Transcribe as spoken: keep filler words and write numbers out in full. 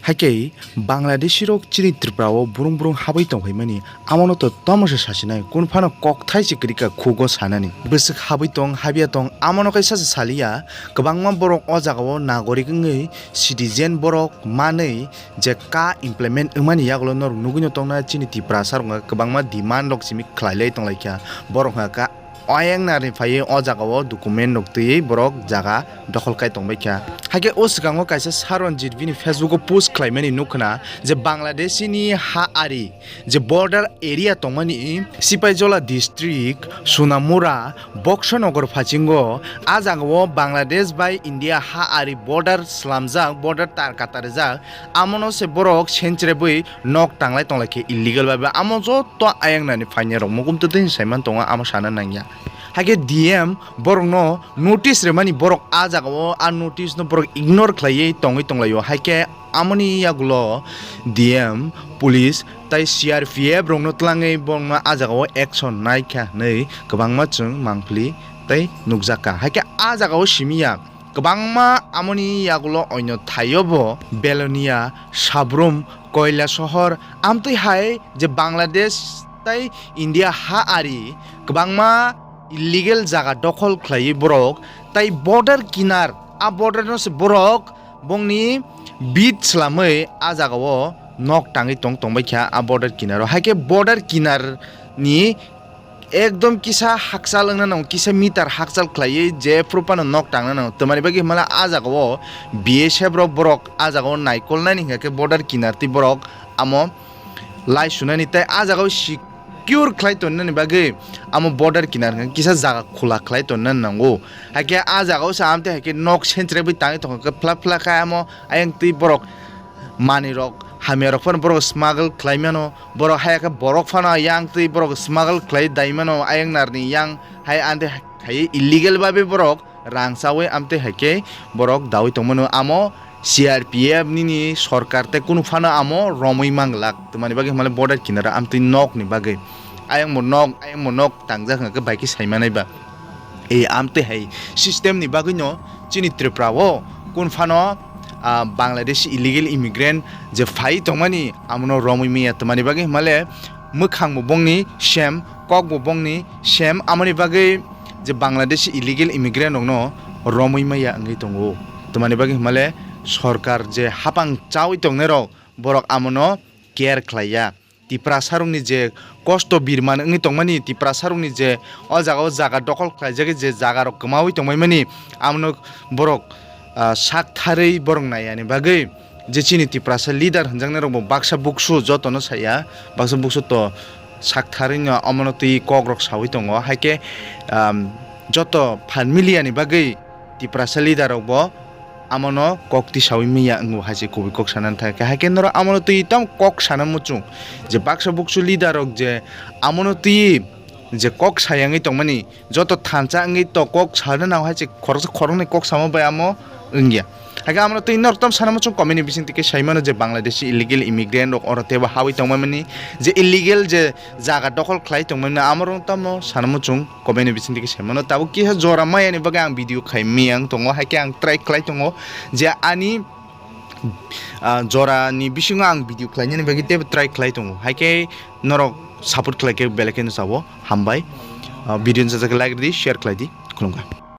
Haikhe Bangladeshi rok chini Tripura o burung burung habwi tongphaimani, amono to tomo se sasinai, kun phano kokthai se kwrwi kha khugo sanani. Bwswk habwi tong, habya tong, amono kaisa se saliya. Kwbangma borok o jaga o nagorik wngwi citizen borok manwi je ka implement wngmani yagulo norok nugwino tongna chini Tiprasa rok kwbangma demand rok simi khlailai tonglaikha. Borok hwnka ka Ayang narni phaiwi o jaga o document rok twiwi borok jaga dokhol khai tongbaikha. Haikhe o swkango kaisa Saranjit bini Facebook o post khlaimani nukkhna je Bangladeshi ni ha ari je border area tongmani Sipaijola district, Sunamura, Boksonogor phasingo a jaga o Bangladesh bai India ha ari border slamjak, border tar katarijak, amono se borok senchrebwi nok tanglai tonglaikhe illegal bai bai. Amo joto ayang nani phainai rok mukumtwi twi saiman tongo, amo sana nangya. Haikhe D M borokno notice remani borok a jaga o a notice no borok ignore khlaiwi tongwi tonglaio. Haikhe amoni yagulo D M, police tai C R P F rokno twlangwi borokno a jaga o action naikha hinwi kwbangma chwng mangpili tei nukjakha. Haikhe a jaga o simiya kwbangma amoni yagulo oino thaio bo Belonia, Sabrum, Koilasohor, amtwi hai je Bangladesh tai India ha ari kwbangma illegal jaga dokhol khlaiwi borok tai border kinar, a border no se borok bongni bid slamwi a jaga o nok tangwi tong tongbaikha a border kinaro. Haikhe border kinar ni ekdom kisa hakchal wngna nango, kisa meter hakchal khlaiwi jephru phano nok tangna nango. Tamani bagwi hwnmale a jaga o B S F rok borok a jaga o naikolnani hwnkha khe border kinar twi borok amo lai sunani tei a jaga o secure khlai tonnani bagwi amo border kinar hwnkha kisa jaga khula khlai tonnani nango. Haikhe a jaga o se amtwi haikhe nok senchrebwi tangwi tongkha khe phla phla khe amo ayang twi borok manwi rok hamya rok phano borok smuggle khlai mano. Borok haya khe borok phano yang twi borok smuggle khlai dai mano ayang narni yang hai ante khai illegal babe borok rang chawi amtwi hai khe borok dawi tong mano. Amo C R P F nini sorkar tei kunu phano amo romwi manglak, tamani bagwi hwnmale border kinaro amtwi nok ni bagwi ayang bo nok, ayang bo nok tangjak hwnkhe bai khe sai manai ba. E amtwi hai system ni bagwino chini Tripura o kun phano, ah, Bangladeshi illegal immigrant je phai tongmani amono romwi manya, tamani bagwi hwnmale mwkhang bo bongni same, kok bo bongni same, amoni bagwi je Bangladeshi illegal immigrant rokno romwi manya wngwi tongo. Tamani bagwi hwnmale sorkar je hapang chawi tongnai rok borok amono care khlaiya. Tiprasarokni je kosto birman wngwi tongmani, Tiprasarokni je o jaga o jaga dokhol khlaijagwi je jagarok kwmawi tongbaimani, abono borok, ah, sak tharwi borok naiyani bagwi je chini Tiprasa leader hwnjaknairokbo baksa buksu jotono saya, baksa buksu to sak tharwino omono twi kokrok sawi tongo. Haikhe, um, joto phan miliyani bagwi Tiprasa leader rokbo amono kok tisawi manya wngo hai se kubui kok sana thang khe. Haikhe norok amono twi tamo kok sana muchung je baksa buksu leader rok je amono twi je kok sayangwi tongmani joto thansa wngwi to kok sana nang hai se khoroksa khoroknwi kok sama bai amo wngya. Haikhe amono twi norok tamo sana muchung comment ni bising twi khe sai mano je Bangladeshi illegal immigrant rok oro teibo hawi tongmani je illegal je jaga dokhol khlai tongmani amorok tamo sana muchung comment ni bising twi khe sai mano. Tabuk kisa jora maya ni bagwi ang video khai miyang tongo, haikhe ang try khlai tongo je ani, ah, jora ni bisingo ang video khlai nani bagwi teibo try khlai tongo, haikhe norok support khlai khe belai kheno sabo hambai. Ah, video no sajak like rwdi, share khlai di, khulumkha.